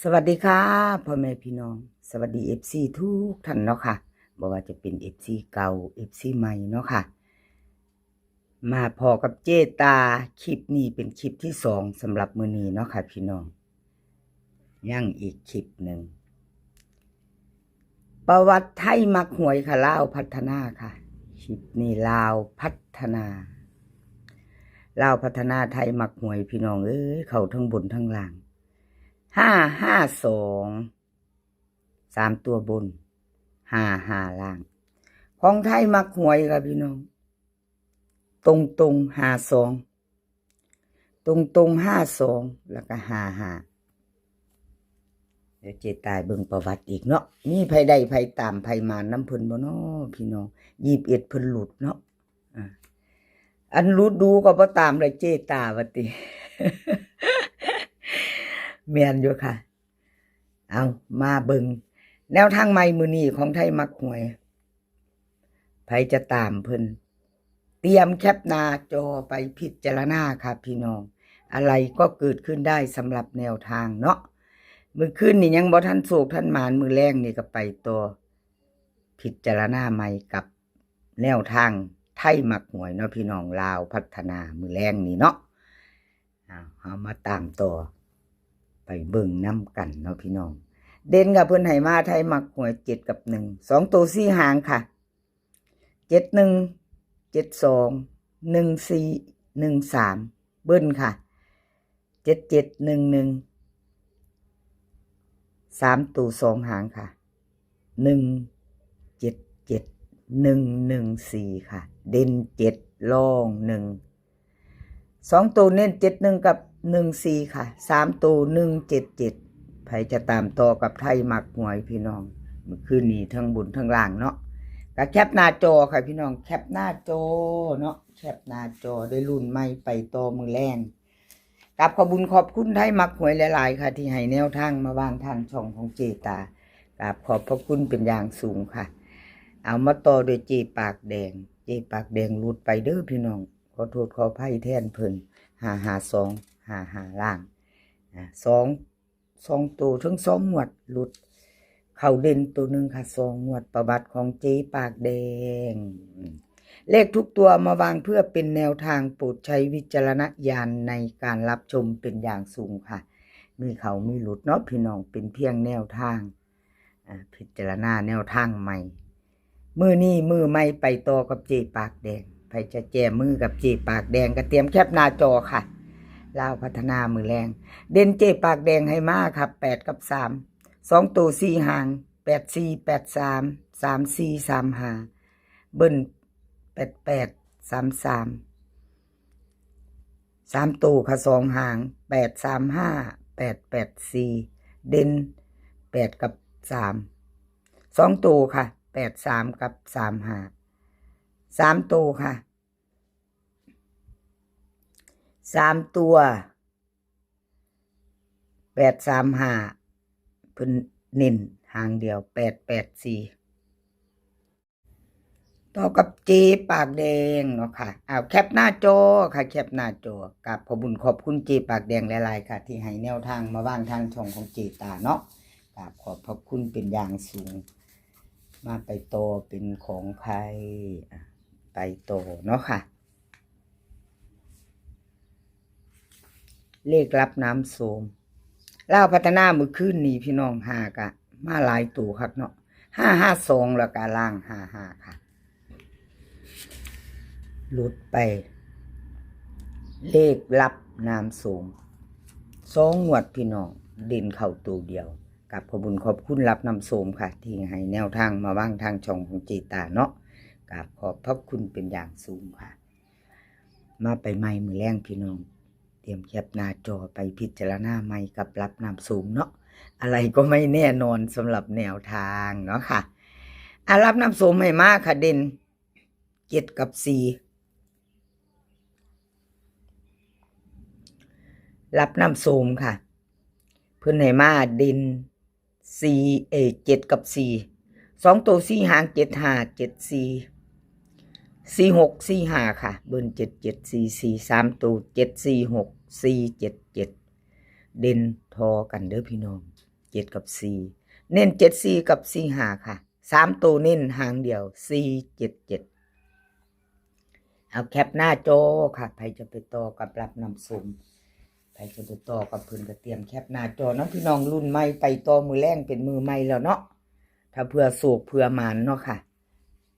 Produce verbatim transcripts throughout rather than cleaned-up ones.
สวัสดีค่ะ พ่อแม่พี่น้อง สวัสดี เอฟซี ทุกท่านเนาะค่ะ บ่ว่าจะเป็น เอฟซี เก่า เอฟซี ใหม่เนาะค่ะ มาพ้อกับเจตา คลิปนี้เป็นคลิปที่สองสำหรับมื้อนี้เนาะค่ะพี่น้อง ยังอีกคลิปหนึ่ง ประวัติไทยมักหวยค่ะ ลาวพัฒนาค่ะ คลิปนี้ลาวพัฒนา ลาวพัฒนาไทยมักหวยพี่น้องเอ้ย เข้าทั้งบนทั้งล่าง ห้าห้าสอง สามตัวบน ห้าห้าล่าง ของไทยมักหวยค่ะพี่น้อง ตรงตรงๆ ห้าสอง ตรงตรงๆ ห้าสอง แล้วก็ ห้าห้า เดี๋ยวเจตาเบิ่งประวัติอีกเนาะ มีไผได้ไผตามไผมานำเพิ่นบ่เนาะพี่น้อง ยี่สิบเอ็ด เพิ่นหลุดเนาะ อ่า อันหลุดดูก็บ่ตามเลยเจตาว่าติ แม่นอยู่ค่ะ เอามาเบิ่งแนวทางใหม่มื้อนี้ของไทยมักหวย ไผจะตามเพิ่น เตรียมแคปหน้าจอไปพิจารณาค่ะพี่น้อง อะไรก็เกิดขึ้นได้สำหรับแนวทางเนาะ มื้อคืนนี่ยังบ่ทันโชคทันหมาน มื้อแลงนี่ก็ไปต่อ พิจารณาใหม่กับแนวทางไทยมักหวยเนาะพี่น้อง ลาวพัฒนามื้อแลงนี่เนาะ เอา เอามาตามต่อ ไปเบิ่งนำกันเนาะพี่น้อง เด่นค่ะ เพิ่นให้มาไทยมักหวย เจ็ด กับ หนึ่ง สองตัวสี่หางค่ะ เจ็ด หนึ่ง เจ็ด สอง หนึ่ง สี่ หนึ่ง สาม เบิ้ลค่ะ เจ็ด เจ็ด หนึ่ง หนึ่ง สามตัวสองหางค่ะ หนึ่ง เจ็ด เจ็ด หนึ่ง หนึ่ง สี่ ค่ะ เด่น เจ็ด รอง หนึ่ง สองตัวเน้น เจ็ด หนึ่ง กับ หนึ่ง สี่ ค่ะ สามตัว หนึ่ง เจ็ด เจ็ด ไผจะตามต่อกับไทยมักหวยพี่น้อง มื้อคืนนี้ทั้งบนทั้งล่างเนาะ ก็แคปหน้าจอค่ะพี่น้อง แคปหน้าจอเนาะ แคปหน้าจอได้รุ่นใหม่ไปต่อมื้อแลง กราบขอบบุญขอบคุณไทยมักหวยหลายๆ ค่ะ ที่ให้แนวทางมาวางทางช่องของเจตา กราบขอบพระคุณเป็นอย่างสูงค่ะ เอามาต่อโดวยเจปากแดง เจปากแดงหลุดไปเด้อพี่น้อง ขอโทษขออภัยแทนเพิ่น ห้าห้าสอง ห้าห้าล่าง อ่า สอง สองตัวทั้งสองงวดหลุด เข้าเด่นตัวหนึ่งค่ะ สองงวด ประวัติของเจปากแดง เลขทุกตัวมาวางเพื่อเป็นแนวทาง โปรดใช้วิจารณญาณในการรับชมเป็นอย่างสูงค่ะ มีเข้ามีหลุดเนาะพี่น้อง เป็นเพียงแนวทาง อ่า พิจารณาแนวทางใหม่ มื้อนี้มื้อใหม่ไปต่อกับเจปากแดง ไผจะแจมือกับเจปากแดงก็เตรียมแคปหน้าจอค่ะ ลาวพัฒนามื้อแลง เด่นเจปากแดงให้มาค่ะ แปด กับ สาม สองตัวสี่หาง แปด สี่ แปด สาม สาม สี่ สาม ห้า เบิ้ล แปด แปด สาม สาม สามตัวค่ะ สองหาง แปด สาม ห้า แปด แปด สี่ เด่น แปด กับ สาม สองตัวค่ะ แปด สาม กับ สาม ห้า สามตัวค่ะ สามตัว แปด สาม ห้า เพิ่นเน้นหางเดียว แปด แปด สี่ ต่อกับเจปากแดงเนาะค่ะ เอาแคปหน้าจอค่ะ แคปหน้าจอ กราบขอบบุญขอบคุณเจปากแดงหลายๆ ค่ะ ที่ให้แนวทางมาวางทางช่องของเจตาเนาะ กราบขอบพระคุณเป็นอย่างสูง มาไปต่อเป็นของใคร อ่ะ ไปต่อเนาะค่ะ เลขลับน้ำโสม ลาวพัฒนามื้อคืนนี้พี่น้อง ห้ากะมาหลายตัวคักเนาะ ห้าห้าสอง แล้วก็ล่าง ห้าห้า ค่ะ หลุดไป เลขลับน้ำโสม สองงวดพี่น้อง เด่นเข้าตัวเดียว กราบขอบบุญขอบคุณลับน้ำโสมค่ะ ที่ให้แนวทางมาวางทางช่องของเจตาเนาะ กราบขอบพระคุณเป็นอย่างสูงค่ะ มาไปใหม่มื้อแลงพี่น้อง เตรียมแคปหน้าจอไปพิจารณาใหม่กับลับน้ำโสมเนาะ อะไรก็ไม่แน่นอนสำหรับแนวทางเนาะค่ะ อ่ะ ลับน้ำโสมให้มาค่ะ เด่น เจ็ด กับ สี่ ลับน้ำโสมค่ะ เพิ่นให้มาเด่น สี่ เอย เจ็ด กับ สี่ สองตัวสี่หาง เจ็ด ห้า เจ็ด สี่ สี่ หก สี่ ห้า ค่ะ เบิ้ล เจ็ด เจ็ด สี่ สี่ สามตัว เจ็ด สี่ หก สี่ เจ็ด เจ็ด เด่นทอกันเด้อพี่น้อง เจ็ดกับสี่ เน้นเจ็ดสี่กับสี่ห้าค่ะ สามตัวเน้นหางเดียว สี่เจ็ดเจ็ด เอาแคปหน้าจอค่ะ ไผจะไปต่อกับรับน้ำส้ม ไผจะไปต่อกับเพิ่นก็เตรียมแคปหน้าจอเนาะพี่น้อง รุ่นใหม่ไปต่อมื้อแลงเป็นมื้อใหม่แล้วเนาะ ถ้าเพื่อโชคเพื่อหมานเนาะค่ะ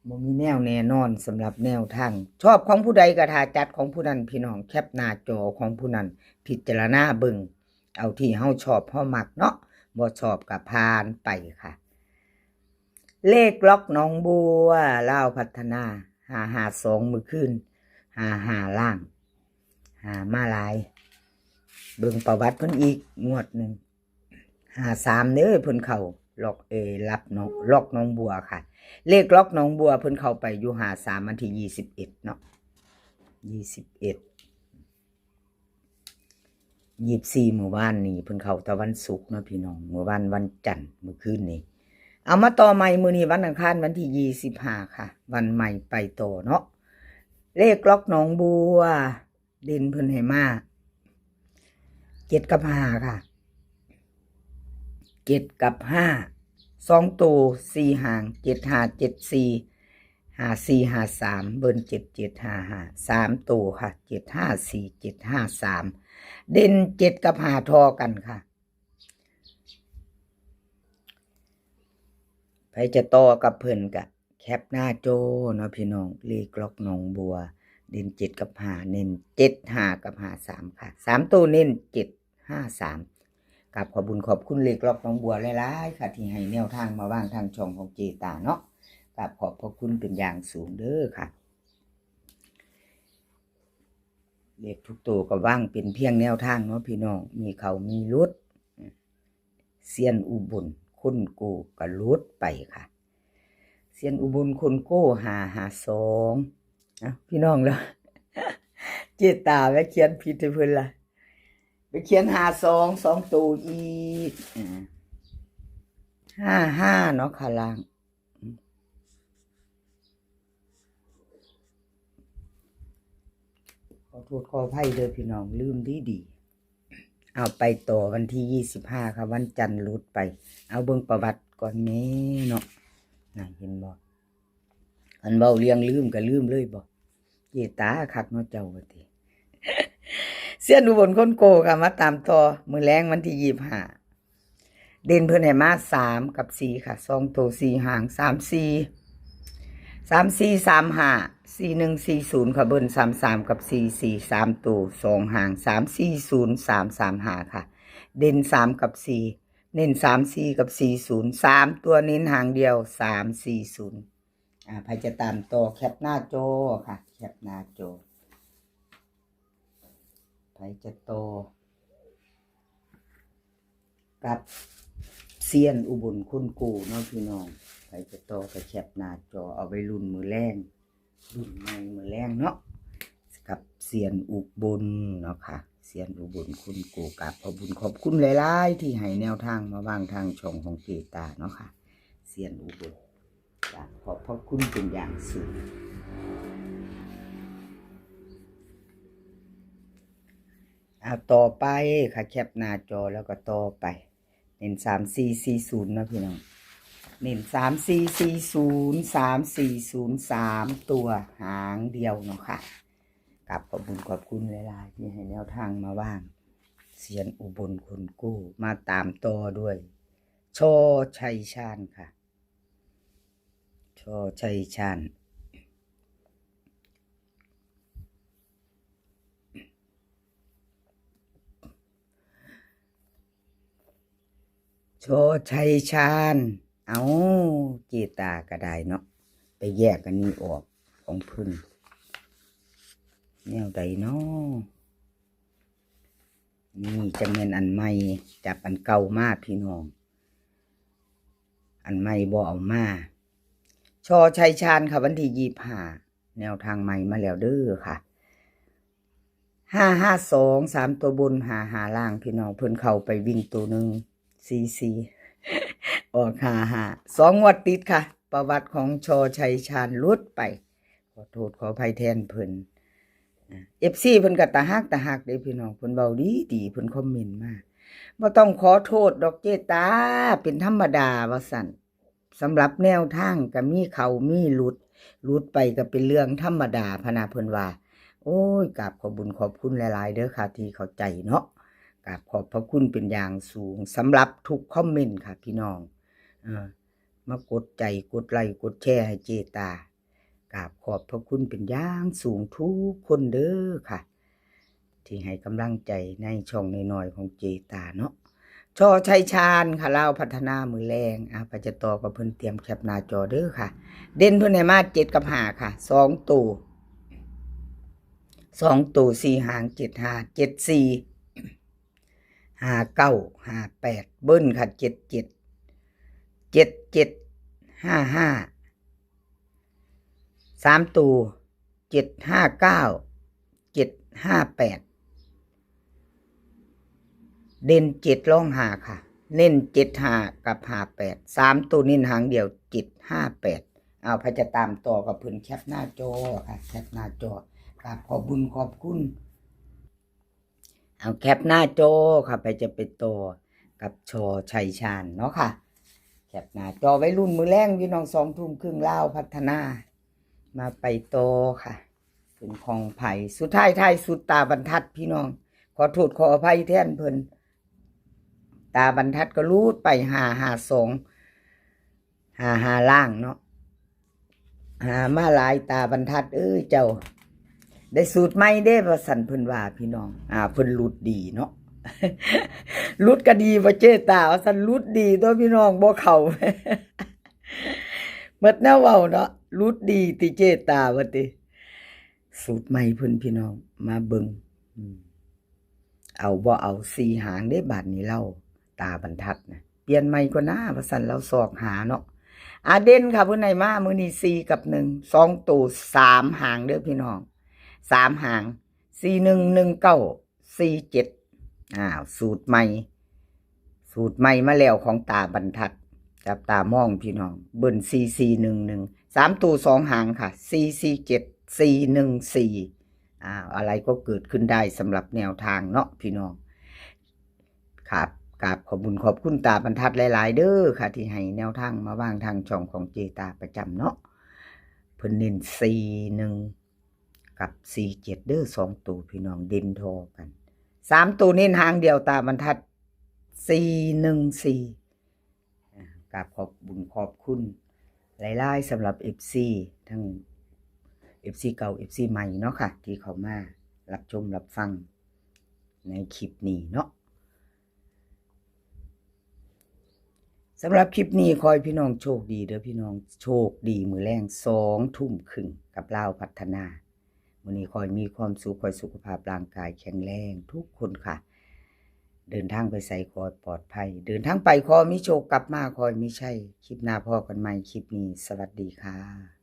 บ่มีแนวแน่นอนสำหรับแนวทาง ชอบของผู้ใดก็ถ้าจัดของผู้นั้นพี่น้อง แคปหน้าจอของผู้นั้น พิจารณาเบิ่ง เอาที่เฮาชอบเฮามักเนาะ บ่ชอบก็ผ่านไปค่ะ เลขล็อกหนองบัว ลาวพัฒนา ห้าห้าสอง มื้อคืน ห้าห้า ล่าง ห้ามาหลาย เบิ่งประวัติเพิ่นอีกงวดหนึ่ง ห้าสาม เด้อ เพิ่นเข้าล็อก เอ รับหนอง ล็อกหนองบัวค่ะ เลขล็อกหนองบัวเพิ่นเข้าไปอยู่ ห้าสาม วันที่ ยี่สิบเอ็ด เนาะ ยี่สิบเอ็ด ยี่สิบสี่ มื้อวานนี้ เพิ่นเข้าแต่วันศุกร์เนาะพี่น้อง มื้อวานวันจันทร์ มื้อคืนนี้ เอามาต่อใหม่มื้อนี้วันอังคารวันที่ ยี่สิบห้า ค่ะ วันใหม่ไปต่อเนาะ เลขล็อกหนองบัว เด่นเพิ่นให้มา เจ็ดกับห้าค่ะ เจ็ดกับห้า สองตัวสี่หาง เจ็ดห้า เจ็ดสี่ ห้าสี่ ห้าสาม เบิ้ล เจ็ดเจ็ด ห้าห้า สามตัวค่ะ เจ็ดห้าสี่ เจ็ดห้าสาม เด่นเจ็ดกับห้าทอกันค่ะ ไผจะต่อกับเพิ่นก็แคปหน้าจอเนาะพี่น้อง เลขล็อกหนองบัว เด่นเจ็ดกับห้า เน้นเจ็ดห้ากับห้าสามค่ะ สามตัวเน้นเจ็ดห้าสาม กราบขอบบุญขอบคุณเลขล็อกหนองบัวหลายๆค่ะ ที่ให้แนวทางมาวางทางช่องของเจตาเนาะ กราบขอบพระคุณเป็นอย่างสูงเด้อค่ะ เลขทุกตัวก็วางเป็นเพียงแนวทางเนาะพี่น้อง มีเข้ามีหลุด เซียนอุบลคนโกก็หลุดไปค่ะ เซียนอุบลคนโก ห้าห้าสอง อ่ะพี่น้องแล้ว เจตาไปเขียนผิดให้เพิ่นละ ไปเขียน ห้าสอง สองตัวอีก อ่า ห้าห้า เนาะค่ะล่าง ขอโทษขออภัยเด้อพี่น้อง ลืมดีดีๆ เอาไปต่อวันที่ ยี่สิบห้า ค่ะ วันจันทร์หลุดไป เอาเบิ่งประวัติก่อนแม่เนาะ น่ะ เห็นบ่ คันเว้าเรื่องลืมก็ลืมเลยบ่ เจตาคักเนาะเจ้าว่าติ เซียนอุบลคนโกค่ะ มาตามต่อ มื้อแลงวันที่ ยี่สิบห้า เด่นเพิ่นให้มา สามกับสี่ค่ะ สองตัวสี่หาง สามสี่ สามสี่ สามห้า สี่หนึ่ง สี่ศูนย์ ค่ะ เบิ้ล สามสาม กับ สี่สี่ สามตัวสองหาง สามสี่ศูนย์ สามสามห้า ค่ะ เด่น สามกับสี่ เน้น สามสี่ กับ สี่ศูนย์ สามตัวเน้นหางเดียว สามสี่ศูนย์ อ่า ไผจะตามต่อแคปหน้าจอค่ะ แคปหน้าจอ ไผจะต่อ กับเซียนอุบลคนโกเนาะพี่น้อง ไผจะต่อก็แคปหน้าจอเอาไว้รุ่นมื้อแลง รุ่นใหม่มื้อแลงเนาะ กับเซียนอุบลเนาะค่ะ เซียนอุบลคนโก กราบขอบบุญขอบคุณหลายๆ ที่ให้แนวทางมาวางทางช่องของเจตาเนาะค่ะ เซียนอุบล กราบขอบพระคุณเป็นอย่างสูง อ่า ต่อไปค่ะ แคปหน้าจอแล้วก็ต่อไป เน้น สามสี่สี่ศูนย์ นะพี่น้อง เน้น สามสี่สี่ศูนย์ สามสี่ศูนย์ สามตัวหางเดียวเนาะค่ะ กราบขอบบุญขอบคุณหลายๆ ที่ให้แนวทางมาวาง เซียนอุบลคนโก มาตามต่อด้วย ชอชัยชาญค่ะ ชอชัยชาญ ชอชัยชาญ เอา เจตาก็ได้เนาะ ไปแยกอันนี้ออกของเพิ่น แนวใดเนาะ นี่จั่งแม่นอันใหม่ จับอันเก่ามาพี่น้อง อันใหม่บ่เอามา ชอชัยชาญค่ะ วันที่ ยี่สิบห้า แนวทางใหม่มาแล้วเด้อค่ะ ห้าห้าสอง สามตัวบน ห้าห้า ล่าง พี่น้อง เพิ่นเข้าไปวิ่งตัวหนึ่ง สี่สี่ ออก ห้าห้า สองงวดติดค่ะ ประวัติของชอชัยชาญหลุดไป ขอโทษขออภัยแทนเพิ่น อ่า เอฟซี เพิ่นก็ตาฮักตาฮักเด้พี่น้อง เพิ่นเว้าดีดี เพิ่นคอมเมนต์มา บ่ต้องขอโทษดอกเจตา เป็นธรรมดาว่าซั่น สำหรับแนวทางก็มีเข้ามีหลุด หลุดไปก็เป็นเรื่องธรรมดาพะนะ เพิ่นว่า โอ้ย กราบขอบบุญขอบคุณหลายๆ เด้อค่ะ ที่เข้าใจเนาะ กราบขอบพระคุณเป็นอย่างสูง สำหรับทุกคอมเมนต์ค่ะพี่น้อง เออ มากดใจ กดไลค์ กดแชร์ให้เจตา กราบขอบพระคุณเป็นอย่างสูงทุกคนเด้อค่ะ ที่ให้กำลังใจในช่องน้อยๆ ของเจตาเนาะ ชอชัยชาญค่ะ ลาวพัฒนามื้อแลง อ่ะ ไปจะต่อกับเพิ่นเตรียมแคปหน้าจอเด้อค่ะ เด่นเพิ่นให้มาเจ็ดกับห้าค่ะ สองตัว สองตัวสี่หาง เจ็ดห้า เจ็ดสี่ ห้าเก้า ห้าแปด เบิ้ลค่ะ เจ็ดเจ็ด เจ็ดเจ็ด ห้าห้า สามตัว เจ็ดห้าเก้า เจ็ดห้าแปด เด่นเจ็ดรองห้าค่ะ เน้นเจ็ดห้ากับห้าแปด สามตัวเน้นหางเดียว เจ็ดห้าแปด เอา ไผจะตามต่อกับเพิ่นแคปหน้าจอค่ะ แคปหน้าจอ กราบขอบบุญขอบคุณ เอาแคปหน้าจอค่ะ ไผจะไปต่อกับชอชัยชาญเนาะค่ะ แคปหน้าจอไว้รุ่นมื้อแลงพี่น้อง สองทุ่มครึ่ง ลาวพัฒนา มาไปต่อค่ะ เป็นของไผ สุดท้ายท้ายสุดตาบรรทัดพี่น้อง ขอโทษขออภัยแทนเพิ่น ตาบรรทัดก็หลุดไป ห้าห้าสอง ห้าห้า ล่างเนาะ หามาหลายตาบรรทัดเอ้ยเจ้า ได้สูตรใหม่เด้ว่าซั่นเพิ่นว่าพี่น้อง อ่า เพิ่นหลุดดีเนาะ หลุดก็ดีบ่เจตาว่าซั่น หลุดดีตัวพี่น้อง บ่เข้า หมดแนวเว้าเนาะ หลุดดีติเจตาว่าติ สูตรใหม่เพิ่นพี่น้อง มาเบิ่ง อืม เอาบ่เอา สี่หางเด้บาดนี้ ลาวตาบรรทัดนะ เปลี่ยนใหม่ก่อนนะว่าซั่น ลาวซอกหาเนาะ อ่า เด่นค่ะ เพิ่นให้มามื้อนี้ สี่กับหนึ่ง สองตัว สามหางเด้อพี่น้อง สามหาง สี่หนึ่ง หนึ่งเก้า สี่เจ็ด อ้าว สูตรใหม่ สูตรใหม่มาแล้วของตาบรรทัด จับตามองพี่น้อง เบิ้ล สี่สี่หนึ่งหนึ่ง สามตัวสองหางค่ะ สี่สี่เจ็ด สี่หนึ่งสี่ อ้าว อะไรก็เกิดขึ้นได้สำหรับแนวทางเนาะพี่น้อง ครับ กราบขอบบุญขอบคุณตาบรรทัดหลายๆ เด้อค่ะ ที่ให้แนวทางมาวางทางช่องของเจตาประจำเนาะ เพิ่นเน้น สี่หนึ่ง กับ สี่เจ็ด เด้อ สองตัวพี่น้อง เด่นทอกัน สามตัวเน้นหางเดียวตาบรรทัด สี่หนึ่งสี่ อ่ากราบขอบบุญขอบคุณหลายๆ สำหรับ เอฟซี ทั้ง เอฟซี เก่า เอฟซี ใหม่เนาะค่ะ ที่เข้ามารับชมรับฟังในคลิปนี้เนาะ สำหรับคลิปนี้ขอให้พี่น้องโชคดีเด้อพี่น้อง โชคดีมื้อแลง สองทุ่มครึ่ง กับลาวพัฒนา มื้อนี้ขอให้มีความสุข ขอให้สุขภาพร่างกายแข็งแรงทุกคนค่ะ เดินทางไปไสขอให้ปลอดภัย เดินทางไปขอให้มีโชค กลับมาขอให้มีชัย คลิปหน้าพ้อกันใหม่ คลิปนี้สวัสดีค่ะ